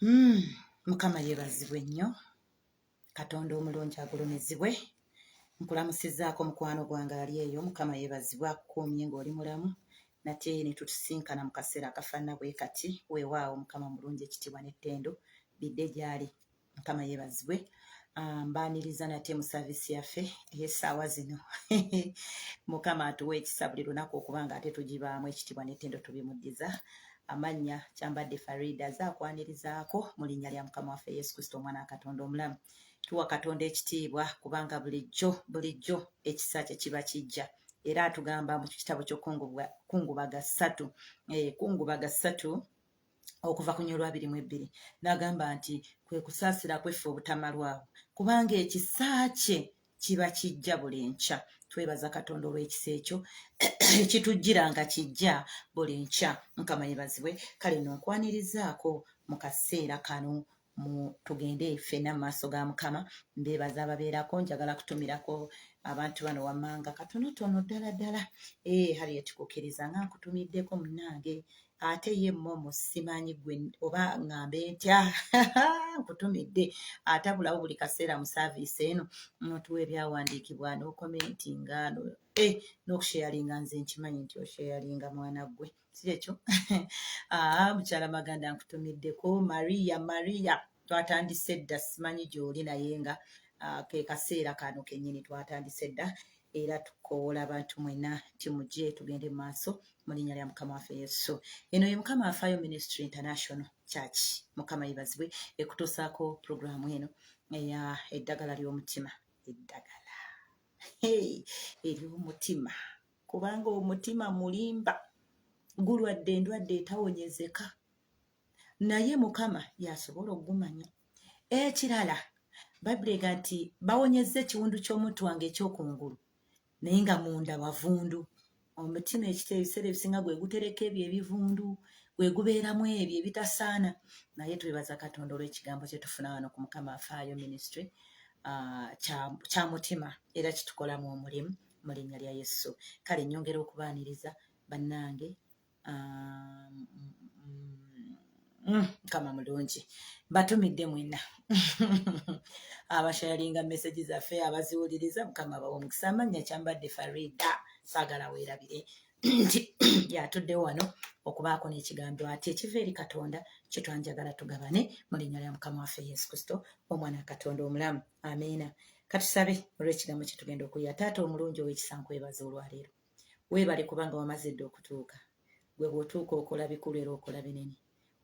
Mukama yeebazibwe nnyo. Katonda omulungi agulumizibwe. Nkulamusizaako mukwano gwange ali eyo. Mukama yeebazibwe akukuumye ng'oli mulamu nate ne tutusinkana mu kaseera akafaanana bwe kati. Weewaawo Mukama mulungi, ekitiibwa n'ettendo bidde gy'ali. Mukama yeebazibwe. Mbaaniriza nate mu saavisi yaffe ey'essaawa zino. Mukama atuwa ekisa buli lunaku okuba nga ate tugibaamu, ekitiibwa n'ettendo tubimuddiza. Amannya Kyambadde Farida aze akwanirizaako mu linnya lya Mukama waffe Yesu Kristo, omwana wa Katonda omulamu. Tuwa Katonda ekitiibwa kubanga bulijjo bulijjo ekisa kye kiba kijja, era atugamba mu kitabo ky'okungubaga 3, Kungubaga 3 okuva ku nyolwa 22, n'agamba nti kwe kusaasira kweffe obutamalwawo, kubanga ekisa kye kiba kijja buli nkya. Twebaza Katonda olw'ekisa ekyo ekitujjira nga kijja buli nkya. Mukama yebazibwe. Kale nno nkwanirizaako mu kaseera kano mu tugende ffenna mu maaso ga Mukama. Mbeebaza ababeerako. Njagala kutumirako abantu bano wammanga katonotono ddala ddala. Ee, Harriet, kukkiriza nga nkutumiddeko munnange. Ate ye Momo, simanyi gwe oba ŋŋambe ntya, nkutumidde. Atabulawo buli kaseera mu saaviisi eno notuwa ebyawandiikibwa n'okomentinga n'okusheyalinga. Nze nkimanyi nti osheyalinga, mwana ggwe, si ekyo? Aa, mukyala Maganda, nkutumiddeko. Maria, Maria, twatandise dda, simanyi gy'oli, naye nga ke kaseera kano kennyini twatandise dda, era tukoola abantu mwenna nti mujje tugende mu maaso mu linnya lya Mukama waffe Yesu. Eno ye Mukama Afaayo Ministry International Church, Mukama yebazibwe, ekutuusaako puroguramu eno eya Eddagala ly'Omutima, eddagala ery'omutima, kubanga omutima mulimba, gulwadde endwadde etawonyezeka, naye Mukama yasobola okugumanya. Ekirala, Bayibuli ega nti bawonyezza ekiwundu ky'omuntu wange ekyokungulu, naye nga munda wavundu. Omutima ekita ebiseera ebisinga gwe gutereka ebyo ebivundu, gwe gubeeramu ebyo ebitasaana. Naye twebaza Katonda olw'ekigambo kye tufuna wano ku Mukama Afaayo Ministry, kya mutima, era kitukolamu omulimu mu linnya lya Yesu. Kale nyongera okubaaniriza bannange. Mukama mulungi. Batumidde mwenna abashayalinga message zaffe, abaziwuliriza. Mukama abawa omukisa. Amannya Kyambadde Farida. Saagala weerabire nti yatuddewo wano okubaako n'ekigambo ate ekiva eri Katonda kyetwanjagala tugabane mu linnya lya Mukama waffe Yesu Kristo, omwana wa Katonda omulamu. Amiina. Katusabe olw'ekigambo kyetugenda okuya. Taata omulungi ow'ekisa, nkwebaza olwaleero. Weebale kubanga wamaze dda okutuuka. Gwe bw'otuuka okola bikulu era okola binene.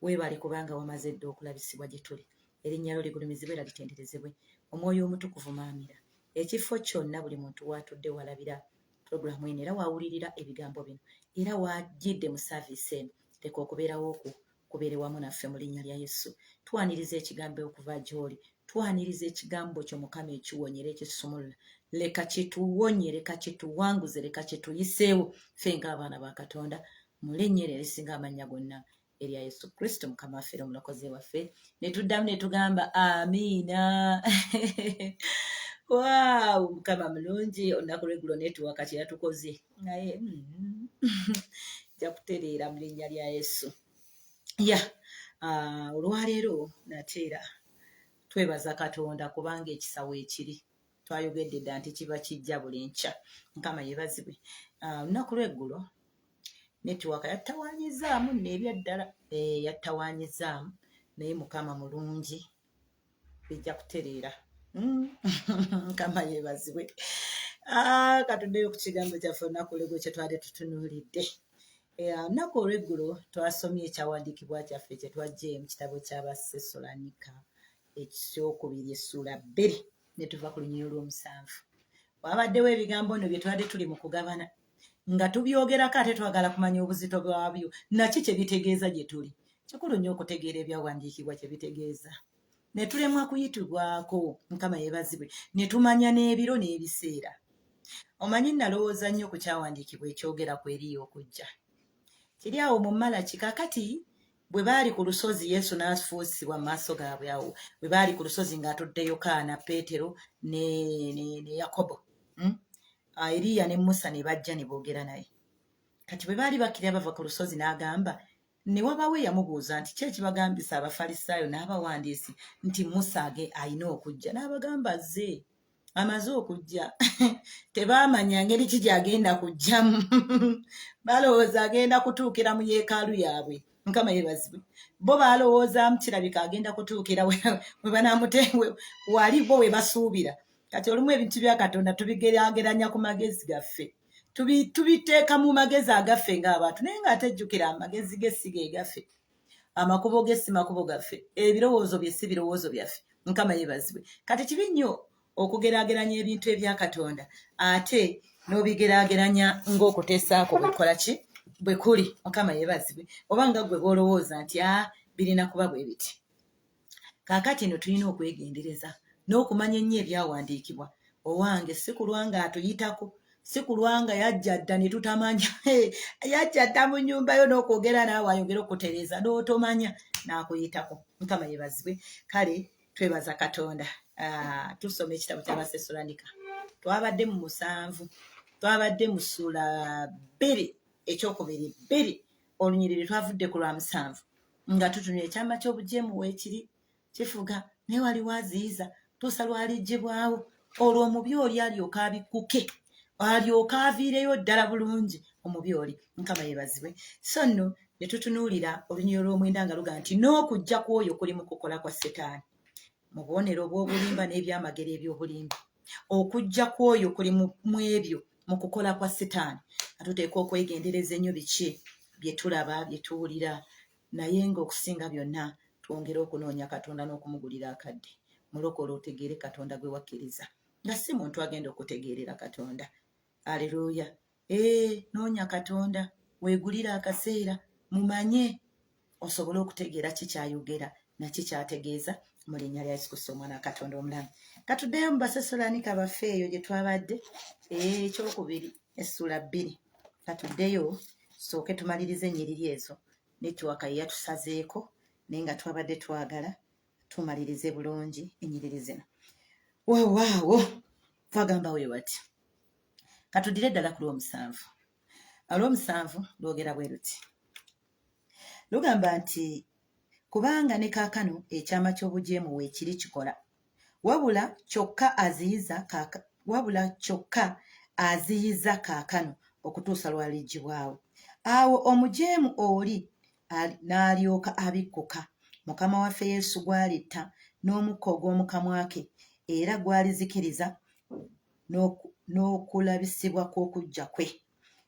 Weebale kubanga wamaze dda okulabisibwa gye tuli. Erinnya lyo ligulumizibwe era litenderezebwe. Omwoyo Omutukuvu, maamira ekifo kyonna buli muntu waatudde walabira puroguramu eno era wawulirira ebigambo bino era wajjidde mu saaviisi eno. Leka okubeerawo okwo kubeere wamu naffe mu linnya lya Yesu. Twaniriza ekigambo okuva gy'oli. Twaniriza ekigambo kyo, Mukama, ekiwonya era ekisumulula. Leka kituwonye, leka kituwanguze, leka kituyiseewo ffe ng'abaana ba Katonda, mu linnya eryo erisinga amannya gonna, erya Yesu Kristo, Mukama waffe era omulokozi waffe. Ne tuddamu ne tugamba amiina. Waaw, Mukama mulungi. Olunaku lweggulo netuwaka kye yatukoze, naye nja kutereera mu linnya lya Yesu. Ya, olwaleero nate era twebaza Katonda kubanga ekisa weekiri. Twayogedde dda nti kiba kijja buli nkya. Mukama yebazibwe. Olunaku lweggulo netiwaka yattawanyizaamu nno ebyaddala, yattawanyizaamu, naye Mukama mulungi, bijja kutereera. Mukama yeebazibwe. Katuddeyo ku kigambo kyaffe olunaku olweggulo kye twali tutunuulidde. Olunaku olweggulo twasomye ekyawandiikibwa kyaffe kye twajje mu kitabo ky'Abasesolanika ekyokubiri essuula 2, ne tuva ku lunyiriri olw'omusanvu. Wabaddewo ebigambo nno bye twali tuli mu kugabana nga tubyogerako, ate twagala kumanya obuzito bwabyo naki kye bitegeeza gye tuli. Kikulu nnyo okutegeera ebyawandiikibwa kye bitegeeza, ne tulemwa kuyitibwako. Mukama yeebazibwe. Ne tumanya n'ebiro n'ebiseera. Omanyi, nalowooza nnyo ku kyawandiikibwa ekyogera ku Eriya okujja. Kiri awo mu Malaki. Kakati bwe baali ku lusozi, Yesu n'afuusibwa mu maaso gaabwe. Awo bwe baali ku lusozi ng'atudde Yokaana, Peetero ne Yakobo, Eriya ne Musa ne bajja ne boogera naye. Kati bwe baali bakkirira bava ku lusozi, n'agamba Ne wabaawo eyamubuuza nti, Ki ekibagambisa Abafalisaayo n'abawandiisi nti Musa age alina okujja? N'abagamba, Azze, amaze okujja. Tebaamanya ngeri ki gy'agenda kujjamu. Balowooza agenda kutuukira mu yeekaalu yaabwe. Mukama yeebazibwe. Bo balowoozaamu kirabika agenda kutuukira we banaamute, wali bo we basuubira. Kati olumu ebintu bya Katonda tubigeraageranya ku magezi gaffe. Tubiteeka mu magezi agaffe ng'abantu, naye ng'ate jjukira amagezi ge si ge gaffe, amakubo ge si makubo gaffe, ebirowoozo bye si birowoozo byaffe. Mukama yeebazibwe. Kati kibi nnyo okugeraageranya ebintu ebya Katonda ate n'obigeraageranya ng'okuteesaako bwe kukola ki bwe kuli. Mukama yeebazibwe. Oba nga ggwe bw'olowooza nti a birina kuba bwe biti. Kaakati eno tulina okwegendereza n'okumanya ennyo ebyawandiikibwa. Owange, si kulwa ng'atuyitako, si kulwa nga yajja dda ne tutamanya. Yajja dda mu nnyumba yo n'okwogera naawe ayogere okutereeza n'otomanya n'akuyitako. Mukama yeebazibwe. Kale twebaza Katonda. Tusoma ekitabo ky'Abasesulanika. Twabadde mu musanvu, twabadde mu ssuula bbiri, ekyokubiri bbiri, olunyiriri twavudde ku lwa musanvu nga tutunula ekyama ky'obujeemu weekiri kifuga, naye waliwo aziyiza tuusa lwaliggyibwawo, olwo omubi oli alyoka abikkuke, alyoka aviireyo ddala bulungi omubi oli. Mukama yeebazibwe. So nno ne tutunuulira olunyiriri olw'omwenda nga luga nti n'okujja kw'oyo kuli mu kukola kwa Setaani mu bubonero obw'obulimba n'ebyamagero eby'obulimba. Okujja kw'oyo kuli mu ebyo mu kukola kwa Sitaani. Nga tuteekwa okwegendereza ennyo biki bye tulaba, bye tuwulira, naye ng'okusinga byonna twongere okunoonya Katonda n'okumugulira akadde. Mulokole otegeere Katonda gwe wakkiriza, nga si muntu agenda okutegeerera Katonda. Aleluuya! Ee, noonya Katonda, weegulire akaseera, mumanye osobole okutegeera ki kyayogera naki kyategeeza mu linnya lya Yesu Kristo omwana wa Katonda omulamu. Katuddeyo mu Basessaloniika baffe eyo gye twabadde, ekyokubiri essuula bbiri. Katuddeyo tusooke tumalirize ennyiriri ezo, netiwaaka ye yatusazeeko, naye nga twabadde twagala tumalirize bulungi ennyiriri zino. Weewaawo twagamba we bati. Katuddire ddala ku lw'omusanvu. Olw'omusanvu lwogera bwe luti. Lugamba nti, Kubanga ne kaakano ekyama ky'obujeemu weekiri kikola, wabula kyokka aziyiza wabula kyokka aziyiza kaakano okutuusa lw'aliggyibwawo. Awo omujeemu oli n'alyoka abikkuka, Mukama waffe Yesu gw'alitta n'omukka ogw'omu kamwa ke, era gw'alizikiriza n'okulabisibwa kw'okujja kwe.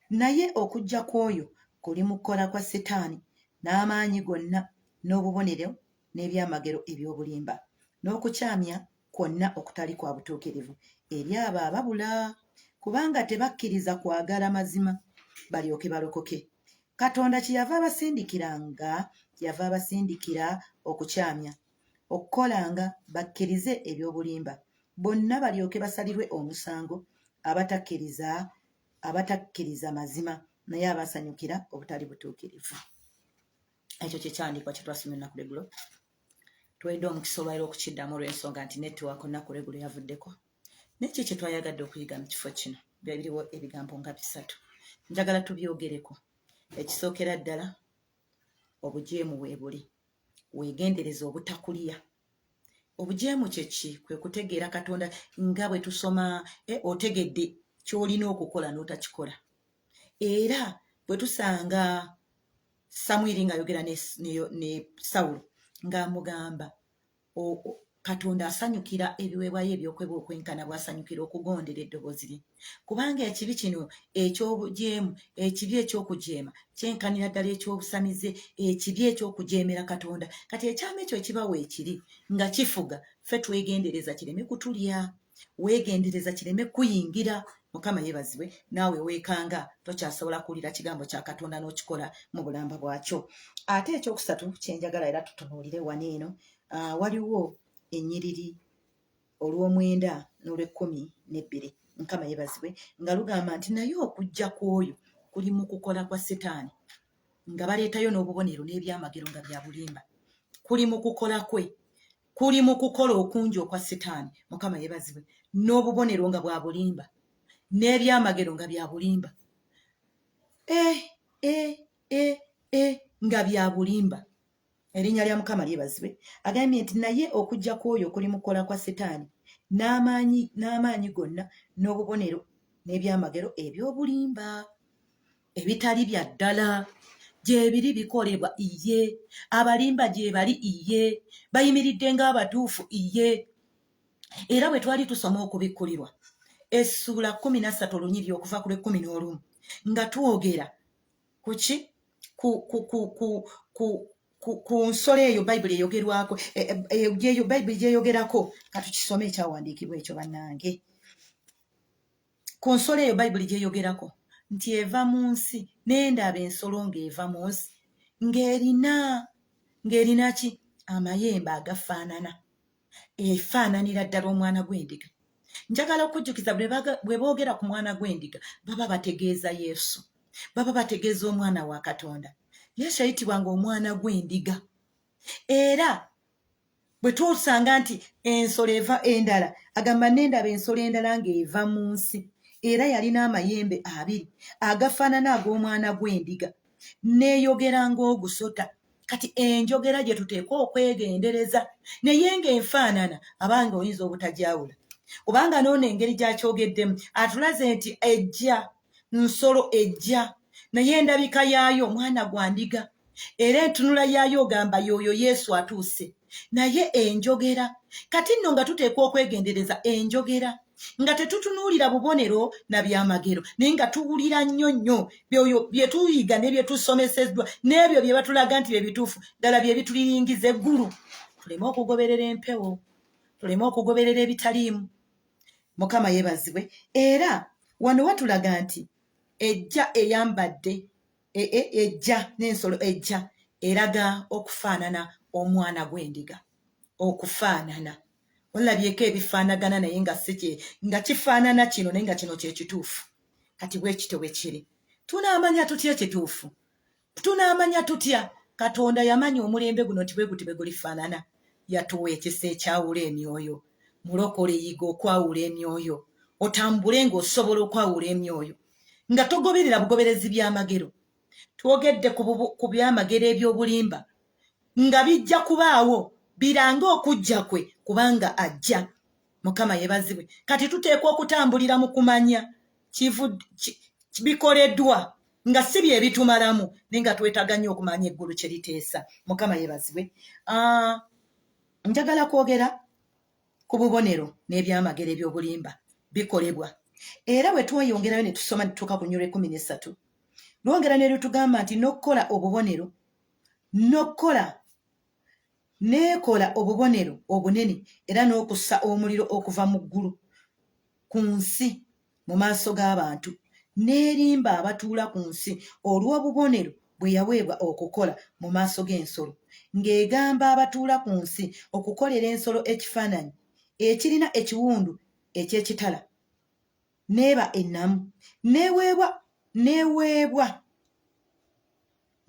Naye okujja kw'oyo kuli mu kukola kwa Setaani n'amaanyi gonna n'obubonero n'ebyamagero eby'obulimba, n'okukyamya kwonna okutali kwa butuukirivu eri abo ababula, kubanga tebakkiriza kwagala mazima balyoke balokoke. Katonda kyeyava abasindikira nga kyeyava abasindikira okukyamya, okukolanga bakkirize eby'obulimba, bonna balyoke basalirwe omusango abatakkiriza abatakkiriza mazima naye abasanyukira obutali butuukirivu. Ekyo kye kyandiikwa kye twasomye olunaku lweggulo. Tuweereddwa omukisa olwaliro okukiddamu olw'ensonga nti netiwaaka olunaku lweggulo yavuddeko. Naye ki kye twayagadde okuyiga mu kifo kino? Biriwo ebigambo nga bisatu njagala tubyogereko. Ekisookera ddala, obujeemu weebuli. Weegendereze obutakulya. Obujeemu kye ki? Kwe kutegeera Katonda nga bwe tusoma, otegedde ky'olina okukola n'otakikola. Era bwe tusanga Samwiri ng'ayogera ne Sawulo ng'amugamba Katonda asanyukira ebiweebwayo ebyokwebwa okwenkana bw'asanyukira okugondera eddoboozi lye. Kubanga ekibi kino eky'obujeemu, ekibi eky'okujeema kyenkanira ddala eky'obusamize, ekibi eky'okujeemera Katonda. Kati ekyama ekyo ekiba weekiri nga kifuga, ffe twegendereza kireme kutulya, weegendereza kireme kuyingira. Mukama yeebazibwe, naawe weekanga tokyasobola kuwulira kigambo kya Katonda n'okikola mu bulamba bwakyo. Ate ekyokusatu kye njagala era tutunuulire wano eno, waliwo ennyiriri olw'omwenda n'olw'ekkumi n'ebbiri, Mukama yeebazibwe, nga lugamba nti naye okujja kw'oyo kuli mu kukola kwa Setaani, nga baleetayo n'obubonero n'ebyamagero nga bya bulimba. Kuli mu kukola kwe, kuli mu kukola okungi okwa Setaani, Mukama yeebazibwe, n'obubonero nga bwa bulimba n'ebyamagero nga bya bulimba. E, e, e, e. nga bya bulimba. Erinnya lya Mukama lyebazibwe. Agambye nti naye okujja kw'oyo kuli mu kukola kwa Setaani n'amaanyi n'amaanyi gonna n'obubonero n'ebyamagero eby'obulimba ebitali bya ddala gyebiri bikolebwa iye abalimba gyebali iye bayimiridde ng'abatuufu iye. Era bwe twali tusoma Okubikkulirwa essuula 13 olunyiriri okuva ku lw'ekkumi n'olumu nga twogera kuki ku ku ku ku ku ku, ku nsolo eyo Bayibuli eyogerwako, e, e, e, Bayibuli gyeyogerako. Katukisome ekyawandiikibwa ekyo bannange. Ku nsolo eyo Bayibuli gyeyogerako nti eva mu nsi, nendaba ensolo ng'eva mu nsi ng'erina ng'erina ki? Amayembe agafaanana, efaananira ddala omwana gw'endiga. Njagala okujjukiza, bwe boogera ku mwana gw'endiga baba bategeeza Yesu, baba bategeeza omwana wa Katonda. Yesu yayitibwa nga omwana gw'endiga. Era bwe tusanga nti ensolo eva endala, agamba nendaba ensolo endala ng'eva mu nsi, era yalina amayembe abiri agafaanana ag'omwana gw'endiga, neeyogera ng'ogusota. Kati enjogera gye tuteekwa okwegendereza, naye ng'enfaanana abange oyinza obutagyawula, kubanga noono engeri gy'akyogeddemu atulaze nti ejja nsolo ejja, naye endabika yaayo mwana gwa ndiga, era entunula yaayo ogamba yooyo Yesu atuuse. Naye enjogera kati nno nga tuteekwa okwegendereza enjogera, nga tetutunuulira bubonero na byamagero, naye nga tuwulira nnyo nnyo byoyo bye tuyiga ne bye tusomeseddwa n'ebyo bye batulaga nti bye bituufu ddala bye bituliringiza eggulu, tuleme okugoberera empewo, tuleme okugoberera ebitaliimu. Mukama yeebazibwe. Era wano watulaga nti ejja eyambadde e, e, ejja n'ensolo ejja eraga okufaanana omwana gw'endiga, okufaanana olabyeko ebifaanagana naye nga si nga kifaanana kino, naye nga kino kyekituufu. Kati bwekityo bwe kiri. Tunaamanya tutya ekituufu? Tunaamanya tutya? Katonda yamanya omulembe guno nti bwe guti bwe gulifaanana. Yatuwa ekisa ekyawula emyoyo. Mulokole, yiga okwawula emyoyo, otambule ng'osobola okwawula emyoyo nga togoberera bugoberezi byamagero. Twogedde ku byamagero eby'obulimba nga bijja kubaawo birange okujja kwe, kubanga ajja. Mukama yebazibwe. Kati tuteekwa okutambulira mu kumanya bikoleddwa nga si bye bitumalamu, naye nga twetaaga nnyo okumanya eggulu kye liteesa. Mukama yebazibwe. Njagala kwogera ku bubonero n'ebyamagero eby'obulimba bikolebwa. Era bwe tweyongerayo ne tusoma ne tutuuka ku nnyolo 13, lwongera ne lutugamba nti n'okukola obubonero n'okukola n'ekola obubonero obunene era n'okussa omuliro okuva mu ggulu ku nsi mu maaso g'abantu, n'erimba abatuula ku nsi olw'obubonero bwe yaweebwa okukola mu maaso g'ensolo, ng'egamba abatuula ku nsi okukolera ensolo ekifaananyi ekirina ekiwundu eky'ekitala n'eba ennamu, n'eweebwa n'eweebwa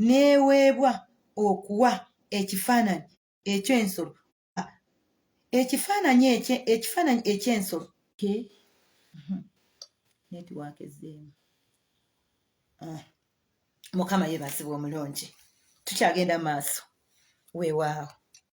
n'eweebwa okuwa ekifaananyi eky'ensolo ekifaananyi ekifaananyi eky'ensolo. Netiwaaka ezzeemu. Ah. Mukama yeebazibwa omulungi. Tukyagenda maaso, weewaawo.